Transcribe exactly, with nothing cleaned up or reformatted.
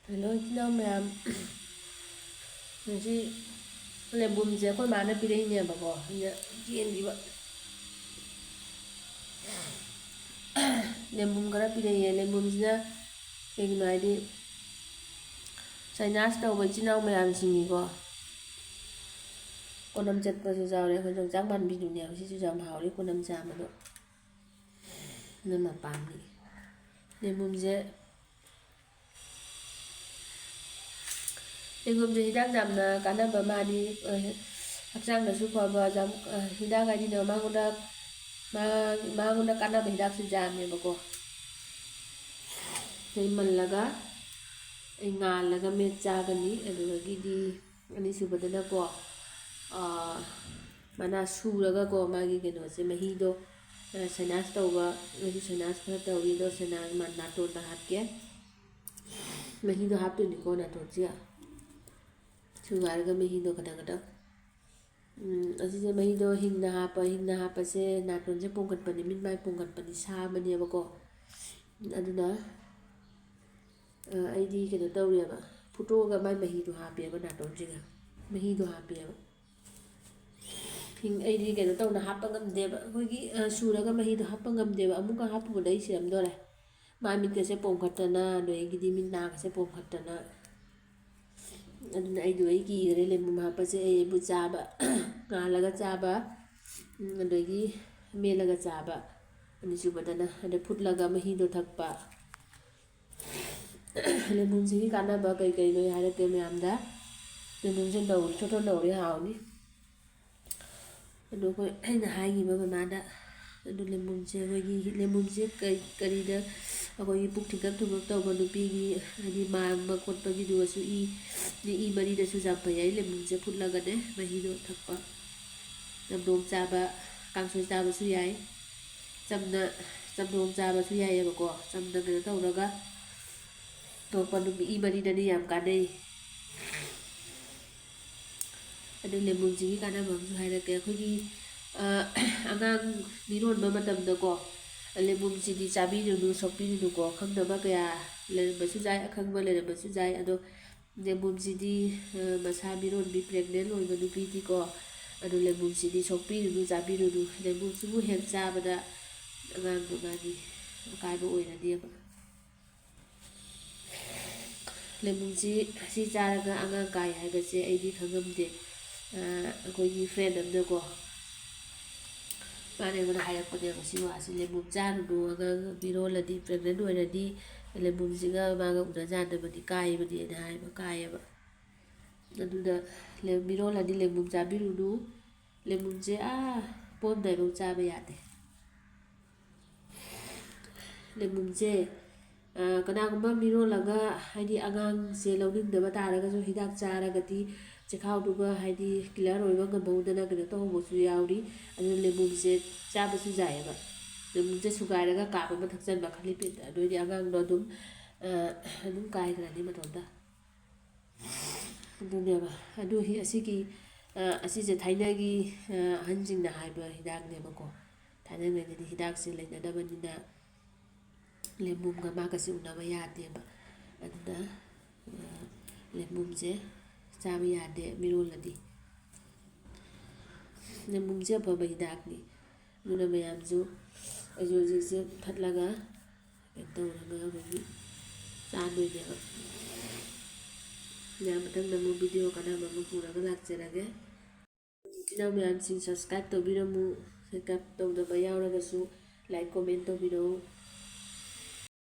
Hello ꯏꯆꯤꯟ ꯏꯅꯥꯎ ꯃꯌꯥꯝ, ꯉꯁꯤ ꯂꯦꯕꯨꯝꯁꯦ ꯑꯩꯈꯣꯏ ꯃꯥꯅ ꯄꯤꯔꯛꯏꯅꯦꯕꯀꯣ, ꯑꯩꯅ ꯀꯦꯟꯈꯤꯕ꯫ ꯂꯦꯕꯨꯝ ꯈꯔ ꯄꯤꯔꯛꯑꯦ꯫ ꯂꯦꯕꯨꯝꯁꯤꯅ ꯀꯩꯒꯤꯅꯣ ꯍꯥꯏꯗꯤ, ꯁꯥꯏꯅꯥꯁ ꯇꯧꯕ ꯏꯆꯤꯟ ꯏꯅꯥꯎ ꯃꯌꯥꯝꯁꯤꯡꯒꯤꯀꯣ, ꯀꯣꯅꯝ ꯆꯠꯄꯁꯨ ꯌꯥꯎꯔꯦ꯫ ꯑꯩꯈꯣꯏ ꯌꯣꯡꯆꯥꯛ ꯃꯥꯟꯕꯤꯗꯨꯅꯦꯕ ꯁꯤꯁꯨ ꯌꯥꯝ ꯍꯥꯎꯔꯤ, ꯀꯣꯅꯝ ꯆꯥꯕꯗꯣ꯫ ꯑꯗꯨꯅ ꯄꯥꯝꯃꯤ꯫ ꯂꯦꯕꯨꯝꯁꯦ, ꯂꯦꯕꯨꯝꯁꯦ ꯍꯤꯗꯥꯛ ꯌꯥꯝꯅ ꯀꯥꯟꯅꯕ ꯃꯥꯗꯤ, ꯑ, ꯍꯛꯆꯥꯡꯗꯁꯨ ꯐꯕ, ꯌꯥꯝ, ꯑ, ꯍꯤꯗꯥꯛ ꯍꯥꯏꯗꯤꯅꯦ, ꯃꯉꯣꯟꯗ, ꯃꯥ-, ꯃꯉꯣꯟꯗ ꯀꯥꯟꯅꯕ ꯍꯤꯗꯥꯛꯁꯨ ꯌꯥꯝꯃꯦꯕꯀꯣ꯫ ꯑꯩ ꯃꯜꯂꯒ, ꯑꯩ ꯉꯥꯜꯂꯒ ꯃꯦꯠ ꯆꯥꯒꯅꯤ꯫ ꯑꯗꯨꯗꯒꯤꯗꯤ ꯑꯅꯤꯁꯨꯕꯗꯅꯀꯣ, ꯑ, ꯃꯅꯥ ꯁꯨꯔꯒꯀꯣ, ꯃꯥꯒꯤ ꯀꯩꯅꯣꯁꯦ, ꯃꯍꯤꯗꯣ, ꯑ, ꯁꯥꯏꯅꯥꯁ ꯇꯧꯕ, ꯉꯁꯤ ꯁꯥꯏꯅꯥꯁ ꯈꯔ ꯇꯧꯔꯤ, ꯑꯗꯣ ꯁꯥꯏꯅꯥꯁ ꯃꯥ-, ꯅꯥꯇꯣꯟꯗ ꯍꯥꯞꯀꯦ꯫ ꯃꯍꯤꯗꯣ ꯍꯥꯞꯇꯣꯏꯅꯤꯀꯣ ꯅꯥꯇꯣꯟꯁꯤꯗ꯫ ꯁꯨꯒꯥꯏꯔꯒ ꯃꯍꯤꯗꯣ ꯈꯇꯪ ꯈꯇꯪ꯫ ꯎꯝ, ꯑꯁꯤꯁꯦ ꯃꯍꯤꯗꯣ ꯍꯤꯡꯅ ꯍꯥꯞꯄ, ꯍꯤꯡꯅ ꯍꯥꯞꯄꯁꯦ ꯅꯥꯇꯣꯟꯁꯦ ꯄꯣꯝꯈꯠꯄꯅꯤ, ꯃꯤꯠ ꯃꯥꯏ ꯄꯣꯝꯈꯠꯄꯅꯤ, ꯁꯥꯕꯅꯦꯕꯀꯣ꯫ ꯑꯗꯨꯅ, ꯑ, ꯑꯩꯗꯤ ꯀꯩꯅꯣ ꯇꯧꯔꯦꯕ, ꯐꯨꯠꯇꯣꯛꯑꯒ ꯃꯥꯏ ꯃꯍꯤꯗꯣ ꯍꯥꯞꯄꯦꯕ ꯅꯥꯇꯣꯟꯁꯤꯒ꯫ ꯃꯍꯤꯗꯣ ꯍꯥꯞꯄꯦꯕ꯫ ꯍꯤꯡ-, ꯑꯩꯗꯤ ꯀꯩꯅꯣ ꯇꯧꯅ ꯍꯥꯞꯄ ꯉꯝꯗꯦꯕ꯫ ꯑꯩꯈꯣꯏꯒꯤ, ꯑ, ꯁꯨꯔꯒ ꯃꯍꯤꯗꯣ ꯍꯥꯞꯄ ꯉꯝꯗꯦꯕ꯫ ꯑꯃꯨꯛꯀ ꯍꯥꯞꯄꯨꯕꯗ ꯑꯩ ꯁꯤꯔꯝꯗꯣꯔꯦ꯫ ꯃꯥꯏ ꯃꯤꯠꯀꯁꯦ ꯄꯣꯝꯈꯠꯇꯅ, ꯑꯗꯒꯤꯗꯤ ꯃꯤꯠ ꯅꯥꯒꯁꯦ ꯄꯣꯝꯈꯠꯇꯅ꯫ ꯑꯗꯨꯅ ꯑꯩꯗꯣ, ꯑꯩ ꯀꯤꯈ꯭ꯔꯦ ꯂꯦꯕꯨꯝ ꯍꯥꯞꯄꯁꯦ꯫ ꯑꯩꯕꯨ ꯆꯥꯕ, ꯉꯥꯜꯂꯒ ꯆꯥꯕ, ꯎꯝ, ꯑꯗꯒꯤ ꯃꯦꯠꯂꯒ ꯆꯥꯕ꯫ ꯑꯅꯤꯁꯨꯕꯗꯅ, ꯑꯗꯩ ꯐꯨꯠꯂꯒ ꯃꯍꯤꯗꯣ ꯊꯛꯄ꯫ ꯂꯦꯕꯨꯝꯁꯤꯒꯤ ꯀꯥꯟꯅꯕ ꯀꯩ ꯀꯩꯅꯣ ꯍꯥꯏꯔꯛꯀꯦ ꯃꯌꯥꯝꯗ꯫ ꯂꯦꯕꯨꯝꯁꯦ ꯅꯧꯔꯤ, ꯊꯣꯠ ꯊꯣꯠ ꯅꯧꯔꯤ, ꯍꯥꯎꯅꯤ꯫ ꯑꯗꯣ ꯑꯩꯈꯣꯏ, ꯑꯩꯅ ꯍꯥꯏꯈꯤꯕ ꯃꯃꯥꯗ, ꯑꯗꯨ ꯂꯦꯕꯨꯝꯁꯦ, ꯑꯩꯈꯣꯏꯒꯤ ꯂꯦꯕꯨꯝꯁꯦ ꯀꯩ-, ꯀꯔꯤꯗ, ꯑꯩꯈꯣꯏꯒꯤ ꯄꯨꯛ ꯊꯤꯟꯒꯠ ꯊꯨꯡꯒꯠ ꯇꯧꯕ ꯅꯨꯄꯤꯒꯤ, ꯍꯥꯏꯗꯤ ꯃꯥꯡꯕ ꯈꯣꯠꯄꯒꯤꯗꯨꯒꯁꯨ, ꯏ, ꯏ ꯃꯔꯤꯗꯁꯨ ꯌꯥꯝ ꯐꯩ ꯍꯥꯏ ꯂꯦꯕꯨꯝꯁꯦ ꯐꯨꯠꯂꯒꯅꯦ ꯃꯍꯤꯗꯣ ꯊꯛꯄ꯫ ꯆꯝꯊꯣꯡ ꯆꯥꯕ, ꯀꯥꯡꯁꯣꯏ ꯆꯥꯕꯁꯨ ꯌꯥꯏ꯫ ꯆꯝꯅ, ꯆꯝꯊꯣꯡ ꯆꯥꯕꯁꯨ ꯌꯥꯏꯌꯦꯕꯀꯣ꯫ ꯆꯝꯅ ꯀꯩꯅꯣ ꯇꯧꯔꯒ ꯊꯣꯛꯄ ꯅꯨꯃꯤꯠ ꯏ ꯃꯔꯤꯗꯗꯤ ꯌꯥꯝ ꯀꯥꯟꯅꯩ꯫ ꯑꯗꯨ ꯂꯦꯕꯨꯝꯁꯤꯒꯤ ꯀꯥꯟꯅꯕ ꯑꯃꯁꯨ ꯍꯥꯏꯔꯛꯀꯦ꯫ ꯑꯩꯈꯣꯏꯒꯤ, ꯑ, ꯑꯉꯥꯡ ꯃꯤꯔꯣꯟꯕ ꯃꯇꯝꯗꯀꯣ, ꯂꯦꯕꯨꯝꯁꯤꯗꯤ ꯆꯥꯕꯤꯔꯨꯅꯨ, ꯁꯣꯛꯄꯤꯔꯨꯅꯨꯀꯣ꯫ ꯈꯪꯗꯕ ꯀꯌꯥ ꯂꯩꯔꯝꯕꯁꯨ ꯌꯥꯏ, ꯑꯈꯪꯕ ꯂꯩꯔꯝꯕꯁꯨ ꯌꯥꯏ꯫ ꯑꯗꯣ ꯂꯦꯕꯨꯝꯁꯤꯗꯤ, ꯑ, ꯃꯁꯥ ꯃꯤꯔꯣꯟꯕꯤ, pregnant ꯑꯣꯏꯕ ꯅꯨꯄꯤꯗꯤꯀꯣ, ꯑꯗꯨ ꯂꯦꯕꯨꯝꯁꯤꯗꯤ ꯁꯣꯛꯄꯤꯔꯨꯅꯨ, ꯆꯥꯕꯤꯔꯨꯅꯨ꯫ ꯂꯦꯕꯨꯝꯁꯤꯕꯨ ꯍꯦꯛ ꯆꯥꯕꯗ ꯑꯉꯥꯡꯗꯣ ꯃꯥꯒꯤ ꯑꯀꯥꯏꯕ ꯑꯣꯏꯔꯅꯦꯕ꯫ ꯂꯦꯕꯨꯝꯁꯤ, ꯁꯤ ꯆꯥꯔꯒ ꯑꯉꯥꯡ ꯀꯥꯏ ꯍꯥꯏꯕꯁꯦ ꯑꯩꯗꯤ ꯈꯪꯉꯝꯗꯦ꯫ ꯑ, ꯑꯩꯈꯣꯏꯒꯤ friend ꯑꯃꯅꯀꯣ, ꯃꯥꯅ ꯑꯩꯉꯣꯟꯗ ꯍꯥꯏꯔꯛꯄꯅꯦꯕ ꯁꯤ ꯋꯥꯁꯦ, "ꯂꯦꯕꯨꯝ ꯆꯥꯔꯨꯅꯨ, ꯑꯉꯥꯡ ꯃꯤꯔꯣꯜꯂꯗꯤ, pregnant ꯑꯣꯏꯔꯗꯤ ꯂꯦꯕꯨꯝꯁꯤꯒ ꯃꯥꯒ ꯎꯅ ꯌꯥꯗꯕꯅꯤ, ꯀꯥꯏꯕꯅꯦꯅ" ꯍꯥꯏꯕ, ꯀꯥꯏꯌꯦꯕ꯫ ꯑꯗꯨꯅ ꯂꯦ-, ꯃꯤꯔꯣꯜꯂꯗꯤ ꯂꯦꯕꯨꯝ ꯆꯥꯕꯤꯔꯨꯅꯨ꯫ ꯂꯦꯕꯨꯝꯁꯦ, ꯑꯥ, ꯄꯣꯝꯗꯥꯏꯐꯥꯎ ꯆꯥꯕ ꯌꯥꯗꯦ꯫ ꯂꯦꯕꯨꯝꯁꯦ, ꯑ, ꯀꯅꯥꯒꯨꯝꯕ ꯃꯤꯔꯣꯜꯂꯒ, ꯍꯥꯏꯗꯤ ꯑꯉꯥꯡꯁꯦ ꯂꯧꯅꯤꯡꯗꯕ ꯇꯥꯔꯒꯁꯨ, ꯍꯤꯗꯥꯛ ꯆꯥꯔꯒꯗꯤ ꯆꯦꯈꯥꯎꯗꯨꯒ, ꯍꯥꯏꯗꯤ clear ꯑꯣꯏꯕ ꯉꯝꯍꯧꯗꯅ ꯀꯩꯅꯣ ꯇꯧꯍꯧꯕꯁꯨ ꯌꯥꯎꯔꯤ꯫ ꯑꯗꯨꯅ ꯂꯦꯕꯨꯝꯁꯦ ꯆꯥꯕꯁꯨ ꯌꯥꯏꯑꯕ꯫ ꯂꯦꯕꯨꯝꯁꯦ ꯁꯨꯒꯥꯏꯔꯒ ꯀꯥꯞ ꯑꯃ ꯊꯛꯆꯟꯕ ꯈꯂꯤꯄꯦꯠꯇ, ꯑꯗꯨ ꯑꯣꯏꯗꯤ ꯑꯉꯥꯡꯗꯣ ꯑꯗꯨꯝ, ꯑ, ꯑꯗꯨꯝ ꯀꯥꯏꯈ꯭ꯔꯅꯤ ꯃꯇꯣꯝꯇ꯫ ꯑꯗꯨꯅꯦꯕ꯫ ꯑꯗꯨ ꯍꯤ-, ꯑꯁꯤꯒꯤ, ꯑ, ꯑꯁꯤꯁꯦ ꯊꯥꯏꯅꯒꯤ, ꯑ, ꯑꯍꯟꯁꯤꯡꯅ ꯍꯥꯏꯕ ꯍꯤꯗꯥꯛꯅꯦꯕꯀꯣ꯫ ꯊꯥꯏꯅꯉꯩꯗꯗꯤ ꯍꯤꯗꯥꯛꯁꯦ ꯂꯩꯅꯗꯕꯅꯤꯅ ꯂꯦꯕꯨꯝꯒ ꯃꯥꯒꯁꯦ ꯎꯅꯕ ꯌꯥꯗꯦꯕ꯫ ꯑꯗꯨꯅ, ꯑ, ꯂꯦꯕꯨꯝꯁꯦ ꯆꯥꯕ ꯌꯥꯗꯦ ꯃꯤꯔꯣꯜꯂꯗꯤ꯫ ꯂꯦꯕꯨꯝꯁꯦ ꯑꯐꯕ ꯍꯤꯗꯥꯛꯅꯤ꯫ ꯑꯗꯨꯅ ꯃꯌꯥꯝꯁꯨ ꯑꯩꯁꯨ ꯍꯧꯖꯤꯛꯁꯦ ꯐꯠꯂꯒ ꯀꯩꯅꯣ ꯇꯧꯔꯒ ꯑꯩꯈꯣꯏꯒꯤ ꯆꯥꯗꯣꯏꯅꯦꯕ꯫ ꯃꯌꯥꯝ ꯃꯊꯪꯗ ꯑꯃꯨꯛ video ꯀꯥꯟꯅꯕ ꯑꯃ ꯄꯨꯔꯒ ꯂꯥꯛꯆꯔꯒꯦ꯫ ꯏꯆꯤꯟ ꯏꯅꯥꯎ ꯃꯌꯥꯝꯁꯤꯡ subscribe ꯇꯧꯕꯤꯔꯝꯃꯨ꯫ Subscribe ꯇꯧꯗꯕ ꯌꯥꯎꯔꯒꯁꯨ like, comment ꯇꯧꯕꯤꯔꯛꯎ꯫